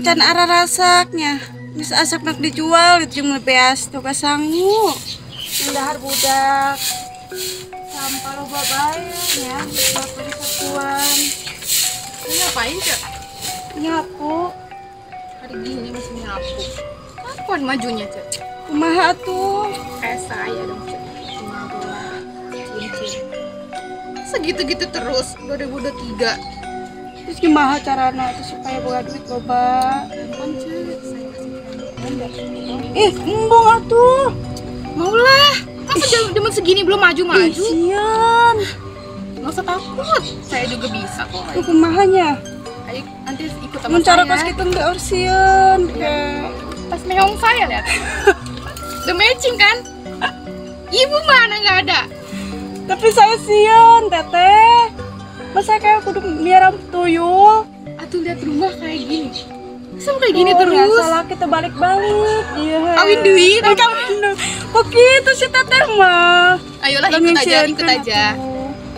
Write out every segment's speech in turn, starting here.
can ararasaknya. Geus asap nak dijual itu jeung beas tuh kasangu. Dahar budak. Sampah loba bae nya, buat beli sapuan. Ini ngapain, Cek? Nyapu. Hari gini masih nyapu. Kapan majunya, Cek? Kumaha tuh? Kayak saya dong, Cek. Cincin. Segitu-gitu terus 2023. Terus gimana carana tuh supaya boga duit loba? Gampang, Cek. Saya kasih kamu. Ih, embung atuh. Maulah. Masa zaman segini belum maju-maju? Sieun. Nggak usah takut. Saya juga bisa kok. Tuh kumahanya? Ayo nanti ikut sama cara saya. Pas kita nggak sieun kayak pas meong saya lihat. Udah matching kan? Ibu mana nggak ada? Tapi saya sieun, Teteh. Masa kayak kudu miara tuyul? Atuh lihat rumah kayak gini. Masa kayak gini terus? Salah kita balik-balik. Iya. Kawin duit. Kawin duit. Kok gitu sih Teteh mah? Ayolah ikut aja, ikut aja.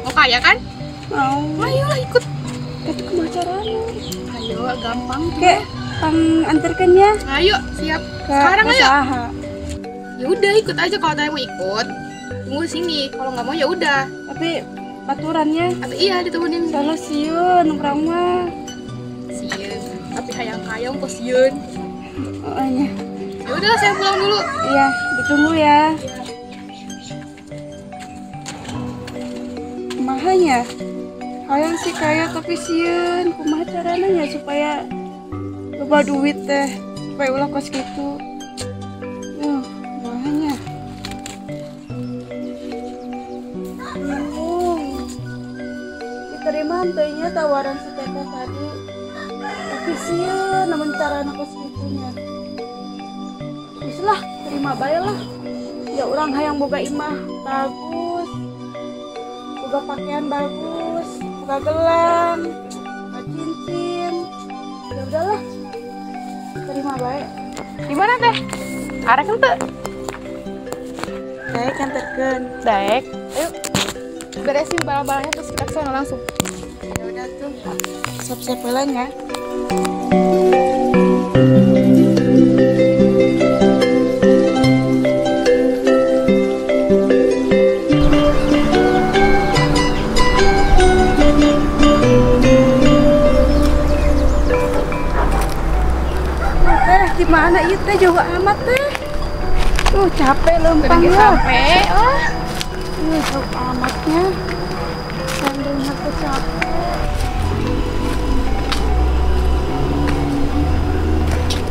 Mau kaya kan? Mau. Ayolah ikut. Tapi kumaha caranya? Ayo, gampang tuh. Kayak pang antarkan ya. Ayo, siap. Sekarang ayo. Ya udah ikut aja kalau Teteh mau ikut. Tunggu sini, kalau nggak mau ya udah. Tapi aturannya? Atau iya diturunin. Salah sieun urang mah. Sieun, tapi hayang-hayang kok sieun. Oh iya. Ya udah saya pulang dulu. Iya, ditunggu ya. Kumahanya? Hayang sih kaya tapi sieun. Kumaha carana ya supaya loba duit teh, supaya ulah kos kitu. Kumahanya? Diterima henteunya tawaran si Teteh tadi. Tapi sieun namun carana kos kitunya. Geus lah, terima bae lah. Ya urang hayang boga imah bagus. Boga pakaian bagus, boga gelang, boga cincin. Ya udahlah. Terima bae. Di mana teh? Arek henteu? Daek anterkeun. Daek. Ayo. Beresin barang-barangnya terus kita kesana langsung. Ya udah tuh. Siap-siap heula nya. Teh, gimana ieu teh jauh amat teh. Tuh capek lempang lah. Capek lah. Ini jauh amatnya. Sandung aku capek.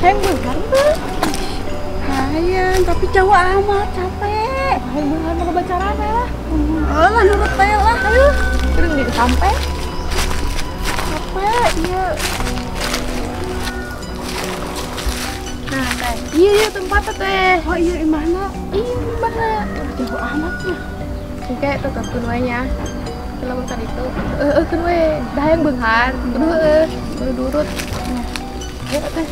Hayang beunghar teh. Hayang, tapi jauh amat capek. Hayang beunghar mau kebacaran lah. Oh lah nurut bae lah. Ayo, terus nggak sampai. Capek, iya. Nah, teh. Iya, tempatnya teh. Oh iya, di mana? Iya, di mana? Jauh amatnya. Oke, tetap kenuanya. Kalau bentar itu, kenue, dah yang beunghar, kudu durut. Nah, ayo teh.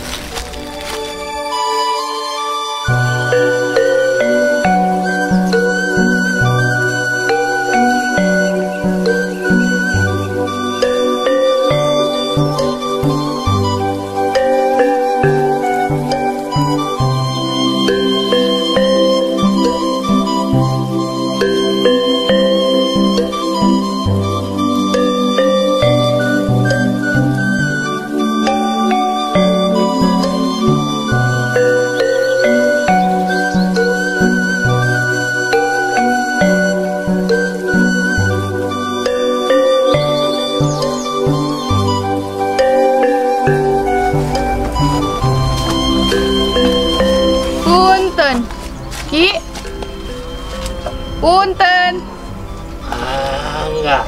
Punten. Ki. Punten. Ah, enggak.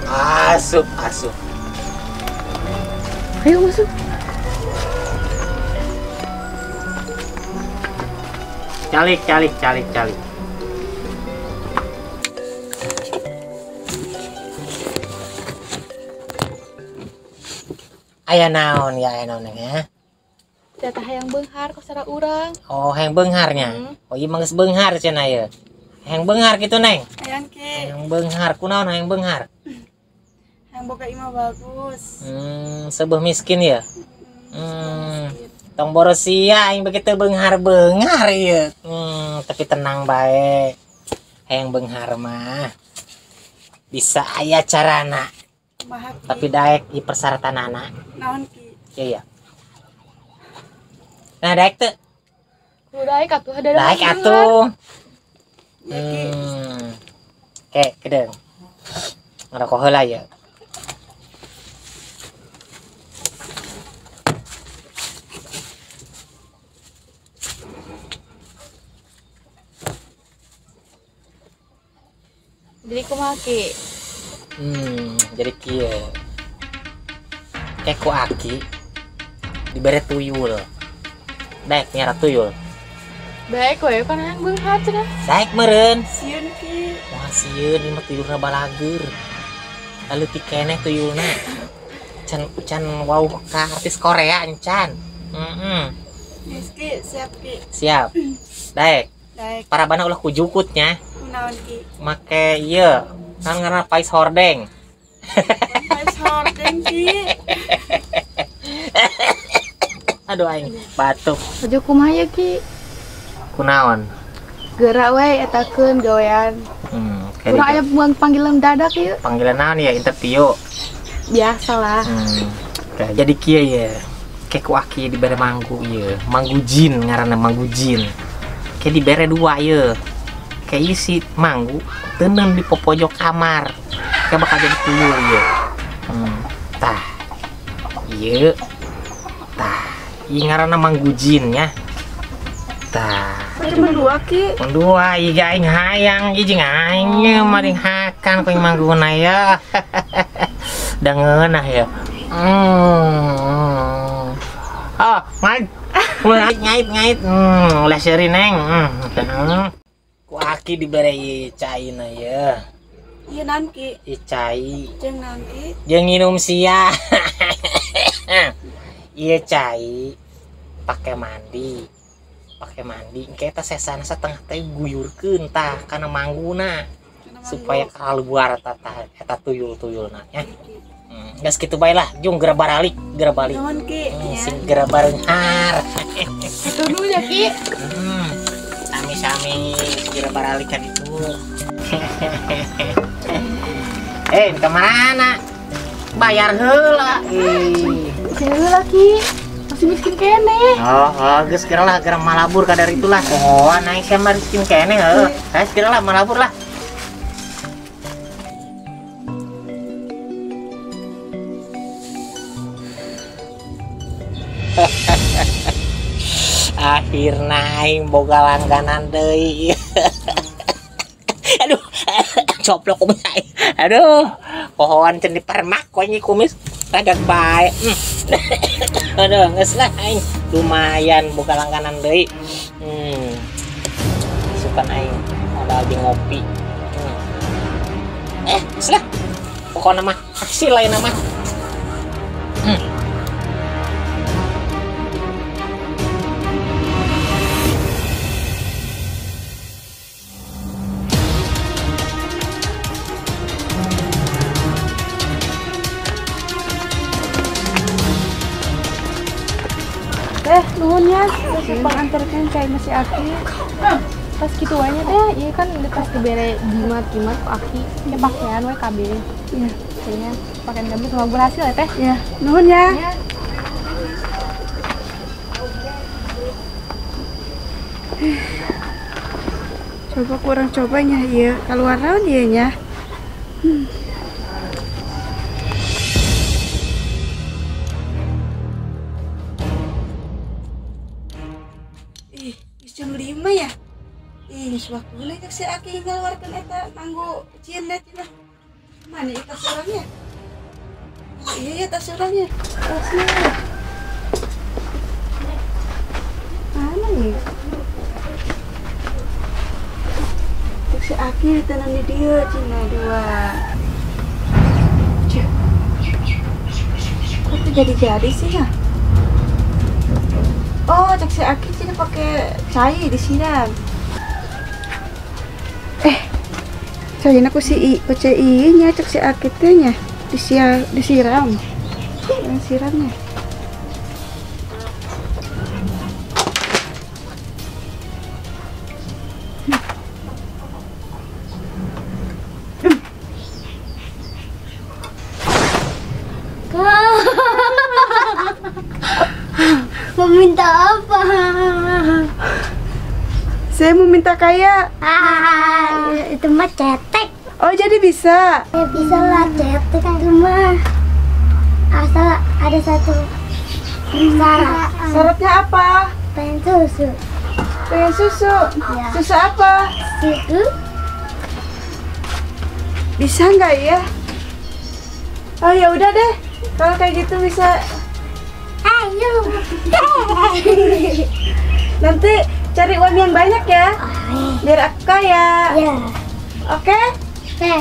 Asup, asup. Ayo masuk. Calik, calik, calik, calik. Aya naon ya, aya naon ya. Jatah hayang beunghar kosara urang. Oh, hayang beungharnya. Oh, ieu mah geus beunghar cenah ieu. Hayang beunghar kitu, Neng. Hayang ki. Hayang beunghar kunaon hayang beunghar? Hayang boga imah bagus. Sebeuh miskin ya. Tong boros sia aing begitu beunghar-beunghar ieu. Tapi tenang bae. Hayang beunghar mah bisa aya carana. Tapi daek di persyaratanana. Naon Ki? Iya. Nah, daek teu. Kudu daek atuh ada. Daek atuh. Ya Ki. Oke, kedeung. Ngerokok heula ya. Jadi kumaha Ki? Jadi kieu. Kayak ku aki dibere tuyul. Daek miara tuyul. Daek we kan hayang beunghar cenah. Daek meureun. Sieun Ki. Wah sieun ieu mah tuyulna balageur. Leutik keneh tuyulna. Can can wow ka artis Korea encan. Geus Ki, siap Ki. Siap. Daek. Daek. Parabana ulah ku jukutnya. Kunaon Ki? Make ieu. Kan karena pais hordeng. Pais hordeng Ki. Aduh aing batuk. Aja kumaha ya Ki? Kunaon? Gerak we etakeun gawean. Kurang aya panggilan dadak ieu. Panggilan naon ya interview? Biasalah. Jadi kieu ya. Kayak ku aki dibere manggu ieu. Manggu jin ngaranna manggu jin. Kayak dibere dua ieu. Kayak isi manggu teuneun di popojok kamar. Kayak bakal jadi tuyul ieu. Tah. Ieu. Tah. Ieu ngaranna manggu jin nya. Tah. Cuma dua Ki. Dua ieu aing hayang ieu jeung aing ye maring hakan ku mangguna ya. Da ngeunah ya. Ah, ngait. Ngait ngait. Ulah seuri neng. Ku aki dibere ieu caina ye. Ieu naon Ki? Ieu cai. Jeung naon Ki? Jeung nginum sia. Ieu cai pake mandi. Pake mandi engke eta sesana satengah teh guyurkeun tah kana mangguna supaya kaluar tah eta tuyul-tuyulna nya. Geus kitu bae lah, jung geura baralik, geura balik. Nuhun Ki. Sing geura bareunghar. Kitu dulu ya Ki. Sami-sami geura baralik ka ditu. Ka mana? Bayar heula. Heula Ki. Masih miskin keneh. Oh, geus geura lah, geura malabur ka dari itulah. Oh, naik sia mah miskin keneh heuh. Geus geura lah malabur lah. Akhirna aing boga langganan deui. Aduh, coplok kumis aing. Aduh, pohoan can dipermak ku aing kumis ragag bae. Aduh, geus lah aing lumayan boga langganan deui. Sukan aing modal di ngopi. Geus lah. Pokona mah hasil lain mah. Nuhun ya, saya panganterkeun cai masih aki. Pas kitu wae nya teh, ieu kan pas dibere jimat-jimat ku aki, ya pakaian we kabeh. Iya, kayaknya pakaian kabeh semoga berhasil ya teh. Iya, nuhun ya. Ya. Coba kurang cobanya ieu, keluar naon ieu nya. Jam 5 ya? Ih, waktuna cek si aki ngaluarkeun eta manggu cieun cenah. Mana ieu tas urangnya? Oh, iya ya tas urangnya. Tasnya. Mana nih? Cek si aki tenan di dieu cenah dua. Cek. Kok jadi-jadi sih ya? Oh, cek si aki sini pakai cai disiram. Cai aku si i, ku cai nya cek si aki teh nya disiram. Disiramnya. Mau minta apa? Saya mau minta kaya. Itu mah cetek. Oh, jadi bisa? Ya bisa lah, cetek itu mah. Asal ada satu syarat. Syaratnya apa? Pengen susu. Pengen susu? Ya. Susu apa? Susu. Bisa nggak ya? Oh ya udah deh, kalau kayak gitu bisa. Ayo. Nanti cari uang yang banyak ya, biar aku kaya. Ya. Oke? Oke.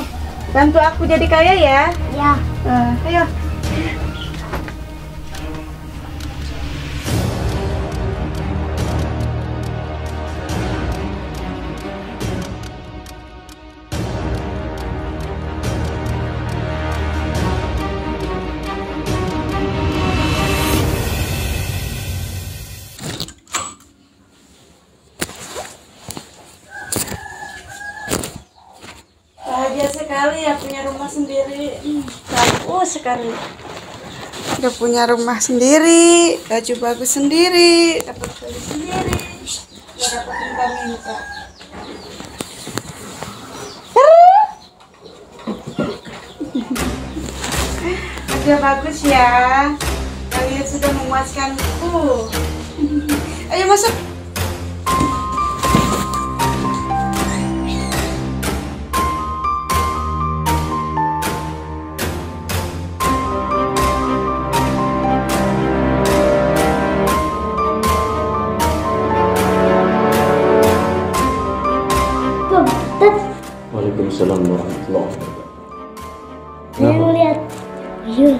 Bantu aku jadi kaya ya. Ya. Ayo. Bahagia sekali ya punya rumah sendiri. Bagus sekali. Udah punya rumah sendiri, baju bagus sendiri, dapat beli sendiri, nggak dapat minta-minta. Udah bagus ya. Kalian sudah memuaskanku. Ayo masuk. Waalaikumsalam warahmatullahi wabarakatuh. Saya lihat tuyul.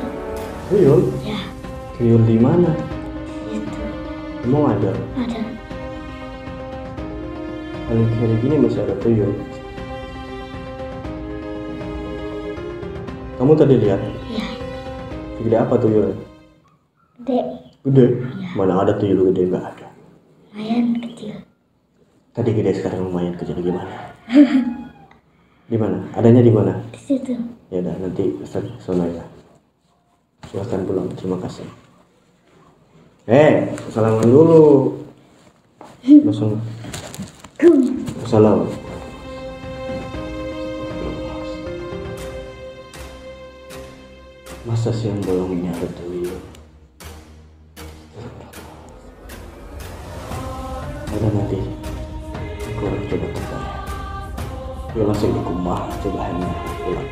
Tuyul? Ya. Tuyul di mana? Itu. Emang ada? Ada. Hari-hari gini masih ada tuyul. Kamu tadi lihat? Ya. Segede apa tuyulnya? Gede. Gede? Ya. Mana ada tuyul gede? Nggak ada. Lumayan kecil. Tadi gede, sekarang lumayan kecil, gimana? Di mana? Adanya di mana? Di situ. Ya udah, nanti Ustaz sono ya. Silahkan pulang, terima kasih. Salaman dulu. Langsung. Salam. Masa siang bolong ini ada tuyul? Udah nanti aku harus coba tebak. Ya langsung di kumah, coba hanya pulang.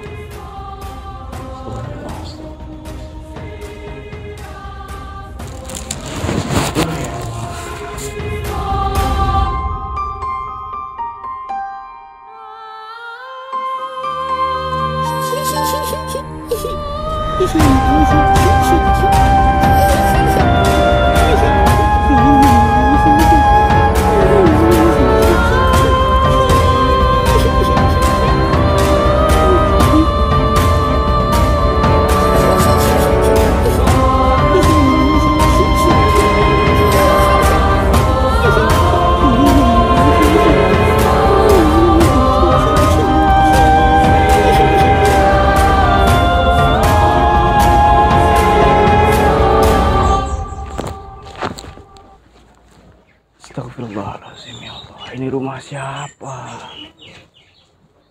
Astagfirullahaladzim, ya Allah. Ini rumah siapa?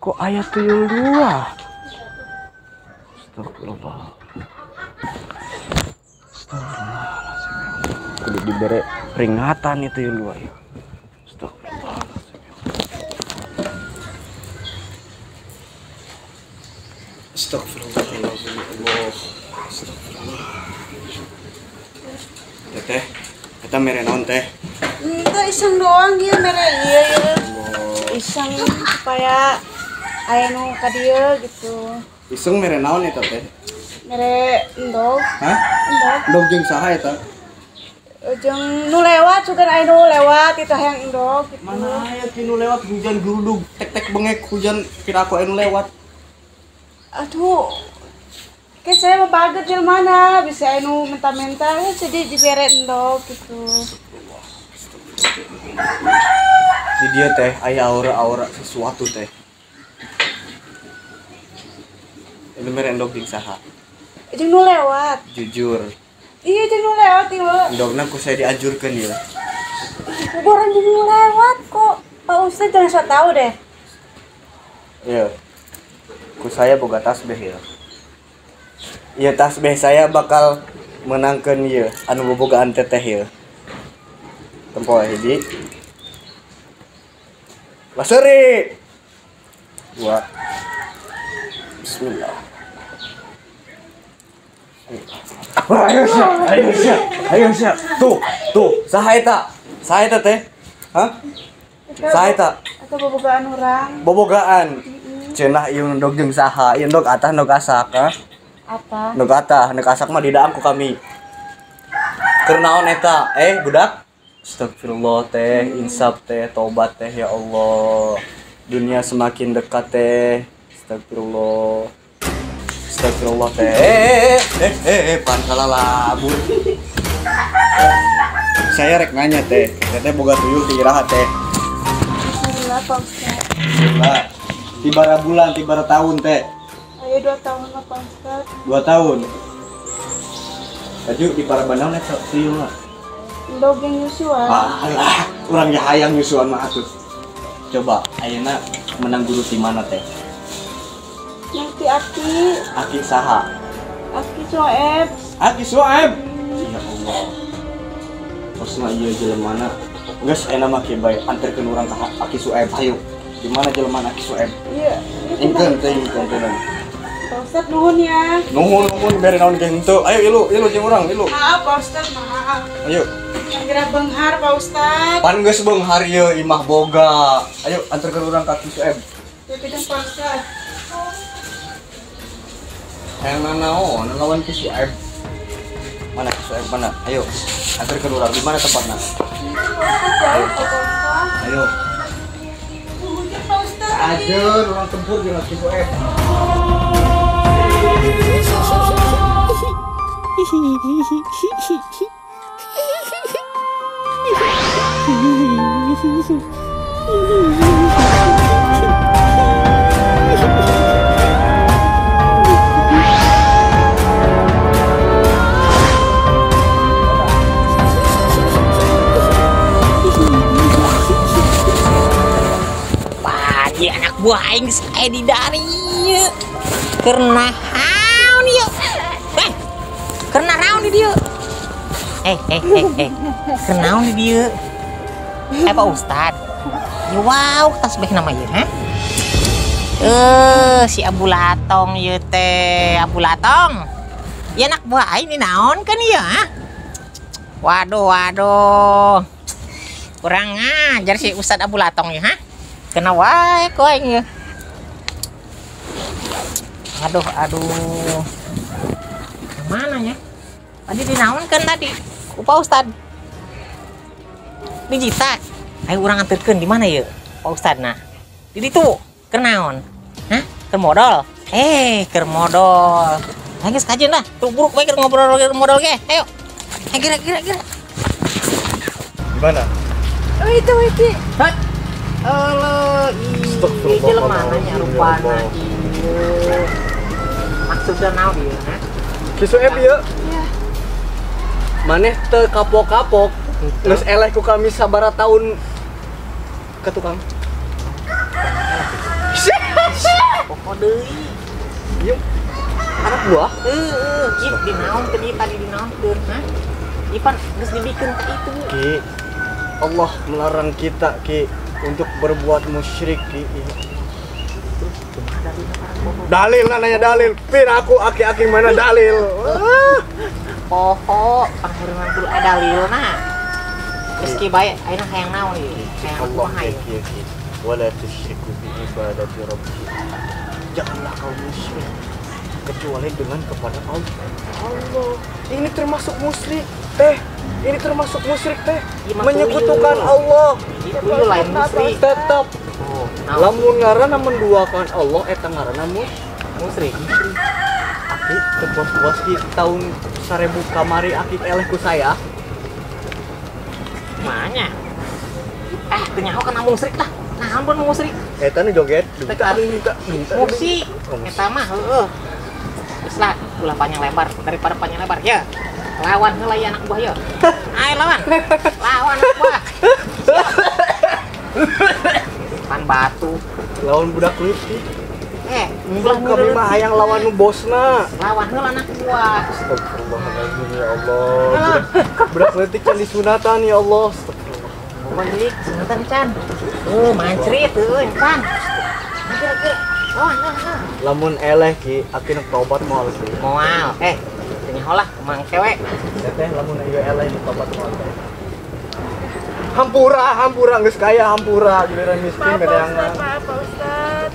Kok ayah tuyul dua? Astagfirullah. Astagfirullahaladzim, ya Allah. Kudu diberi peringatan itu tuyul dua ya. Astagfirullahaladzim, ya Allah. Astagfirullahaladzim, ya Allah. Astagfirullah. Teteh, kita mere naon teh? Itu iseng doang dia mere, iya ya. Iseng supaya aya nu ka dieu gitu. Iseng mere naon eta teh? Mere endog. Hah? Endog. Endog jeung saha eta? Jeung nu lewat, sugan aya nu lewat itu hayang endog gitu. Mana aya ti nu lewat hujan gerudug, tek-tek bengek hujan kira aku aya nu lewat. Aduh. Kayak saya mau baget jelmana, bisa aya nu menta-menta jadi dibere endog gitu. Di dia teh aya aura-aura sesuatu teh. Ini mere endog jeung saha? Jeung nu lewat. Jujur. Iya jeung nu lewat ieu. Endogna ku saya dianjurkeun ieu. Bobogoran jeung nu lewat kok. Pak Ustad jangan sok tahu deh. Iya. Ku saya boga tasbih ya. Iya tasbih saya bakal menangkeun ieu anu bobogaan teteh ieu. Tempo hiji. Laseri. Dua. Bismillah. Ayo sia, ayo sia, ayo sia. Tuh, tuh, saha eta? Saha eta teh? Hah? Saha eta? Atau bobogaan urang. Bobogaan. Cenah ieu ndog jeung saha? Ieu ndog atah ndog asak, ha? Apa? Ndog atah, ndog asak mah didaang ku kami. Keur naon eta? Budak? Astagfirullah teh, insaf teh, tobat teh ya Allah. Dunia semakin dekat teh. Astagfirullah. Astagfirullah teh. Pan kalalabur. Saya rek nanya teh, teteh boga tuyul ti iraha teh. Bismillah Pak Ustaz. Bismillah. Tibara bulan, tibara tahun teh. Ayo 2 tahun lah Pak Ustaz. 2 tahun. Laju di Parabandaun eta tuyul lah. Endog yang nyusuan. Alah, urang ge hayang nyusuan mah atuh. Coba ayeuna menang guru ti mana teh? Nanti Aki. Aki saha? Aki Soeb. Aki Soeb. Ya Allah. Kosna ieu jelemana. Geus ayeuna mah kieu bae anterkeun urang ka Aki Soeb hayu. Di mana jelemana Aki Soeb? Iya. Ingkeun teh ingkeun teh. Pak Ustad nuhun ya. Nuhun nuhun bere naon ge henteu. Ayo ilu ilu jeung urang ilu. Maaf Pak Ustad, maaf. Ayo. Geura beunghar Pak Ustad. Pan geus beunghar ieu imah boga. Ayo anterkeun urang ka Aki Soeb. Ya pindah Pak Ustad. Hayang nanaon lawan Ki Soeb. Mana Ki Soeb mana? Ayo anterkeun urang di mana tempatna? Ayo. Ayo. Pak Ustad. Ajeun urang tempur jeung Ki Soeb. Pagi anak buah aing geus aya di dari. Karena naon ieu? Karena naon di dieu? Keur naon di dieu? Pak Ustad. Ya wow, tasbih nama ieu, ha? Si Abu Latong ieu teh, Abu Latong. Ieu anak buah aing di naon kan ieu, ha? Waduh, waduh. Kurang ngajar si Ustad Abu Latong ieu, ha? Kena wae ku aing ieu. Aduh, aduh. Mana ya? Tadi dinaonkeun tadi. Ku Pak Ustad. Dijitak. Ayo urang anterkeun di mana ieu? Pak Ustad nah. Di ditu. Keur naon? Hah? Keur modal. Keur modal. Ayo geus kajeun lah. Tuh buruk bae keur ngobrol keur modal ge. Ayo. Ayo geura geura geura. Di mana? Oh itu itu. Hah? Eueuh, ih, jelema nya rupana ieu. Maksudna naon ieu, ha? Ki Soeb ieu. Iya. Maneh teu kapok-kapok. Geus eleh ku kami sabaraha tahun ke tukang. Pokok deui. Ieu anak buah? Heeh, ieu dinaonkeun ieu tadi dinaonkeun, ha? Ieu pan geus dibikeun ka itu. Ki, Allah melarang kita, Ki, untuk berbuat musyrik, Ki. Dalil nanya dalil. Pir aku aki-aki mana dalil. Poho, panghurengan kudu aya dalilna. Geus ki bae ayeuna hayang naon ieu? Hayang Allah ki ki. Wala tusyriku bi ibadati rabbih. Janganlah kau musyrik kecuali dengan kepada Allah. Allah. Ini termasuk musyrik, teh. Ini termasuk musyrik, teh. Menyekutukan Allah. Itu lain musyrik. Tetap. Lamun ngaranna menduakan Allah eta ngaranna musyrik. Aki teu puas-puas ki tahun 1000 kamari aki eleh ku saya. Manya. Teu nyaho kana musyrik lah. Naon pun musyrik. Eta nu joget, minta minta. Musik. Eta mah heueuh. Geus lah, ulah panjang lebar daripada panjang lebar ya. Lawan heula ieu anak buah ieu. Ayo lawan. Lawan anak buah. Pan batu. Lawan budak leutik. Ulah kami mah hayang lawan nu bosna. Lawan heula anak buah. Astagfirullahaladzim ya Allah. Budak leutik can disunatan ya Allah. Astagfirullah. Balik sunatan can. Mancrit euy can. Lawan. Lamun eleh ki, aki nu tobat moal ki. Moal. Teu nyaho lah mang kewe. Teteh lamun ieu eleh nu tobat moal teh. Hampura, hampura geus kaya hampura giliran miskin bedeangan. Maaf Pak Ustad.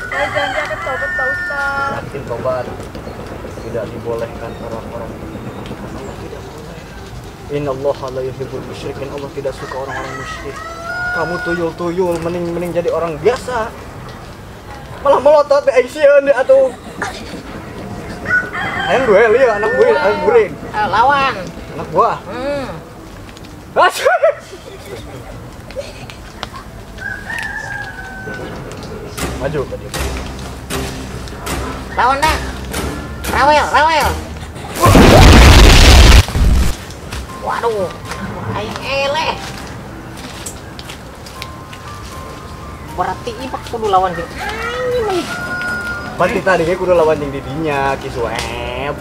Saya janji akan tobat Pak Ustad. Yakin tobat. Tidak dibolehkan orang-orang. Allah tidak boleh. Innallaha la yuhibbul musyrikin. Allah tidak suka orang-orang musyrik. Kamu tuyul-tuyul mending jadi orang biasa. Malah melotot di action deh atuh. Hayang duel ieu anak gue, anak guring. Lawan. Anak buah. Maju tadi. Lawan dah. Rawel, rawel. Waduh, aing eleh. Berarti ieu kudu lawan jeung anjing. Berarti tadi ge kudu lawan jeung didinya Ki Sueb.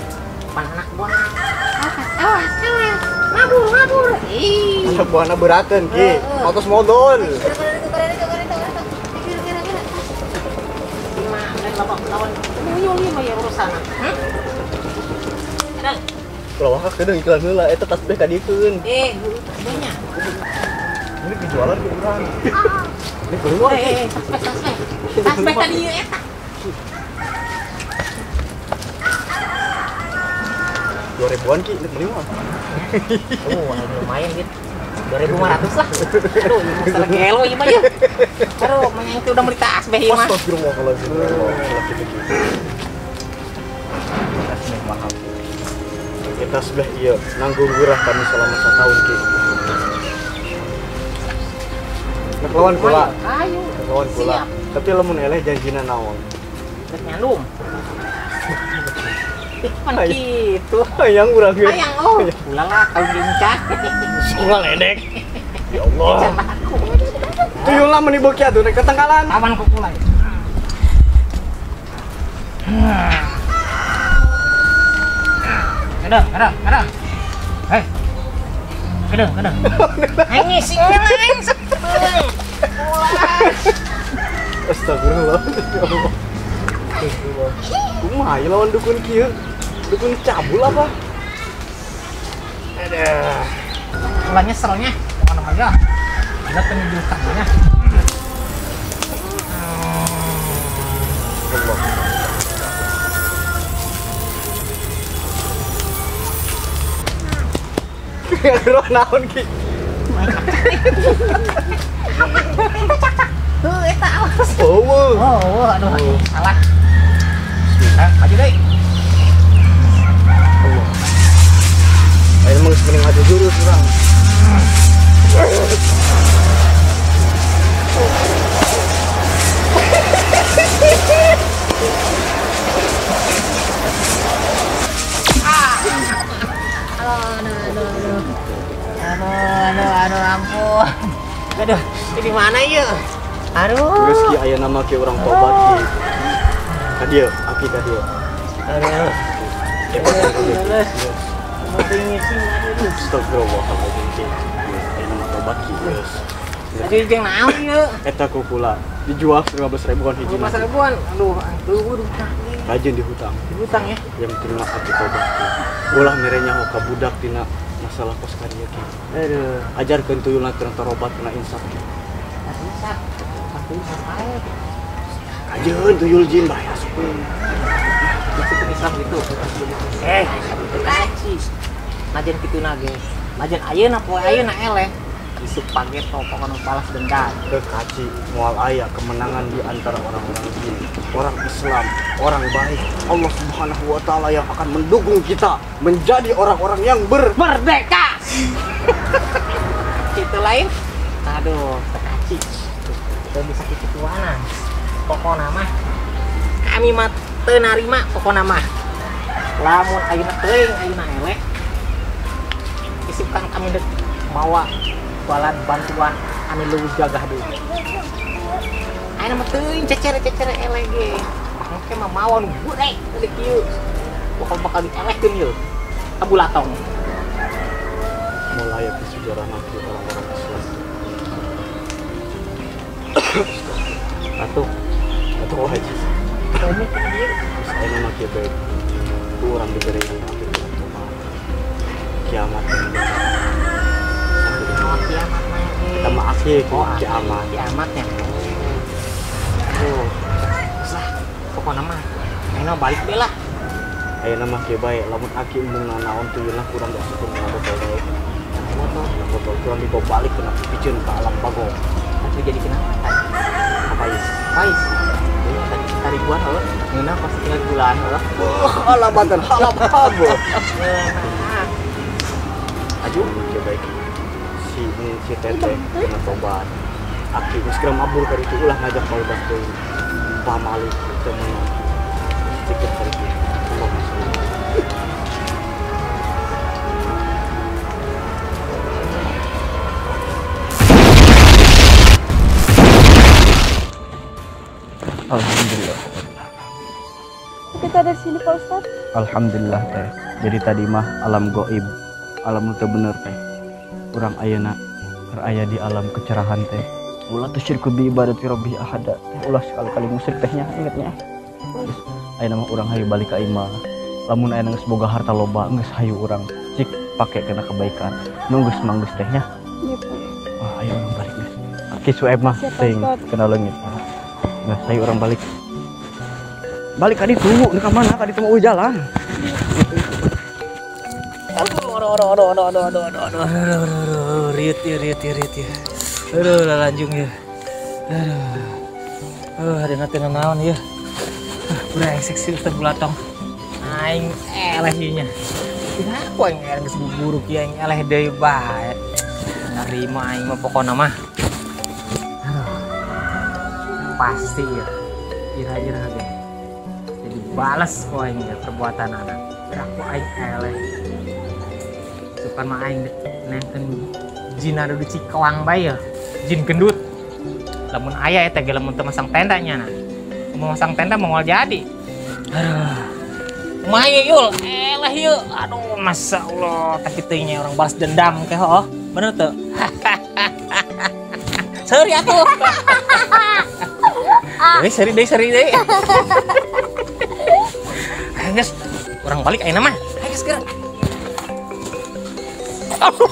Pan anak buah. Awas, awas, awas. Ngabur, ngabur. Ih. Anak buahna beurakeun Ki. Otos modol. Lawan tuyul ieu mah ya urusan. Ada. Kalau wah kedeung iklan heula eta tasbih ka dieukeun. Tasbihnya. Ini kejualan ke urang. Ini keluar. Tasbih, tasbih. Tasbih tadi ieu eta. 2000-an Ki, ini beli mah. Oh, lumayan gitu. 2500 lah. Aduh, ini masalah gelo ieu mah ya. Aduh, mah itu udah beli tasbih ieu mah. Astagfirullahaladzim. Tasbih mahal. Tasbih ieu nanggung gurah kami selama 1 tahun Ki. Nek lawan kula. Ayo. Nek lawan kula. Tapi lamun eleh janjina naon? Rek nyandung. Pan kitu. Hayang urang ge. Hayang oh. Ulah lah kawin lincah. Ulah ledek. Ya Allah. Tuyul lah meni beuki atuh rek ketangkalan. Lawan ku kula. Kedeng, kedeng, kedeng. Hei. Kedeng, kedeng. Aing sing aing sepeung. Astagfirullah. Ya Allah. Kumaha ieu lawan dukun kieu? Dukun cabul apa? Aduh. Ulah nyeselnya, pokoknya mah ya. Ada penyudutannya. Allah. Roh naon Ki? Heuh eta awas. Oh, oh, aduh, salah. Maju deui. Allah. Ayo mah geus mending maju jurus urang. Aduh, aduh, aduh. Aduh, aduh, ampun. Aduh, ini mana ieu? Aduh. Geus Ki aya nama ki urang tobat Ki. Ka dieu, aki ka dieu. Aduh. Astagfirullahaladzim Ki. Aya nama tobat Ki geus. Aduh, jeung naon ieu? Eta ku kula dijual 15 ribuan hiji. 15 ribuan. Aduh, aduh, hutang. Rajin dihutang. Dihutang ya? Yang terima aki tobat Ki. Ulah mere nyaho ka budak tina masalah kos ka dieu Ki. Aduh, ajarkeun tuyulna keur tarobat kena insaf Ki. Insaf. Tuyul bae. Kajeun tuyul jin bae asupkeun. Masuk Islam gitu. Kaci. Najan kitu na ge. Najan ayeuna poe ayeuna eleh. Isuk pageto pokona balas dendam. Kaci moal aya kemenangan di antara orang-orang jin, orang Islam, orang baik. Allah Subhanahu wa taala yang akan mendukung kita menjadi orang-orang yang merdeka. Itu lain. Aduh, kaci. Teu bisa kitu-kituanan. Pokona mah kami mah teu narima pokona mah. Lamun ayeuna teuing ayeuna eleh Isukan kami dek mawa balan bantuan anu leuwih gagah deui. Ayeuna mah teuing cecere-cecere eleh ge. Engke mah mawa nu gurek deui kieu. Bakal dielehkeun ieu. Abulatong. Mulai ke sejarah nanti orang-orang Islam. Atuh, atuh aja. Saya nama kieu bae. Ku urang diberi yang akhir kiamat. Kiamat mah. Kita mah akhir kiamat. Kiamatnya. Oh. Lah, pokokna mah ayeuna balik deui lah. Ayeuna mah kieu bae, lamun aki embung nanaon tuyulna kurang diasupkeun kana botol deui. Botol, botol kurang dibawa balik kena piceun ka alam bagong. Atuh jadi kenapa tadi? Pais. Pais. Tadi taribuan heuh, ngeunah pasti tinggal gulaan heuh. Halabatan halababo. Aduh, kieu bae. Si teteh kena tobat. Aki geus geura mabur ka ditu ulah ngajak barudak deui. Pamali teu meunang. Sedikit ka ditu. Alhamdulillah. Kita ada di sini Pak Ustadz. Alhamdulillah teh. Jadi tadi mah alam goib, alam nu teu bener teh. Urang ayeuna keur aya di alam kecerahan teh. Ulah tusyriku bi ibadati rabbi ahada. Ulah sekali-kali musyrik tehnya, ingetnya. Terus ayeuna mah urang hayu balik ka imah. Lamun ayeuna geus boga harta loba, geus hayu urang cik pake kana kebaikan. Nu geus manggeus tehnya. Iya, Pak. Wah, ayo urang balik geus. Aki Sueb mah teuing kena leungit. Nah, saya orang balik. Balik ka ditu, ka mana? Ka ditu mah eueuh jalan. Aduh, aduh, aduh, aduh, aduh, aduh, aduh, aduh, aduh, riut, riut, riut, ya. Aduh, lanjung ya. Aduh, ada nanti naon ya. Brengsek sih Ustaz Bulatong. Aing eleh ieu nya. Kenapa aing eleh geus buruk ya, aing eleh deui bae. Narima aing mah pokona mah. Pasti ya, ira-ira ge. Jadi balas ku aing ya perbuatan anak. Aku aing eleh. Sukan mah aing nengkeun jin anu di Cikoang bae ya. Jin gendut. Lamun aya eta ge lamun teu masang tendanya nah. Mun masang tenda moal jadi. Aduh. Kumaha ieu Yul? Eleh ieu. Aduh, masya Allah, tapi teu nya orang balas dendam ke heuh. Bener teu? Seuri atuh. Deui seri deui seri deui. Ayo geus, urang balik ayeuna mah. Ayo geus geura. Aduh.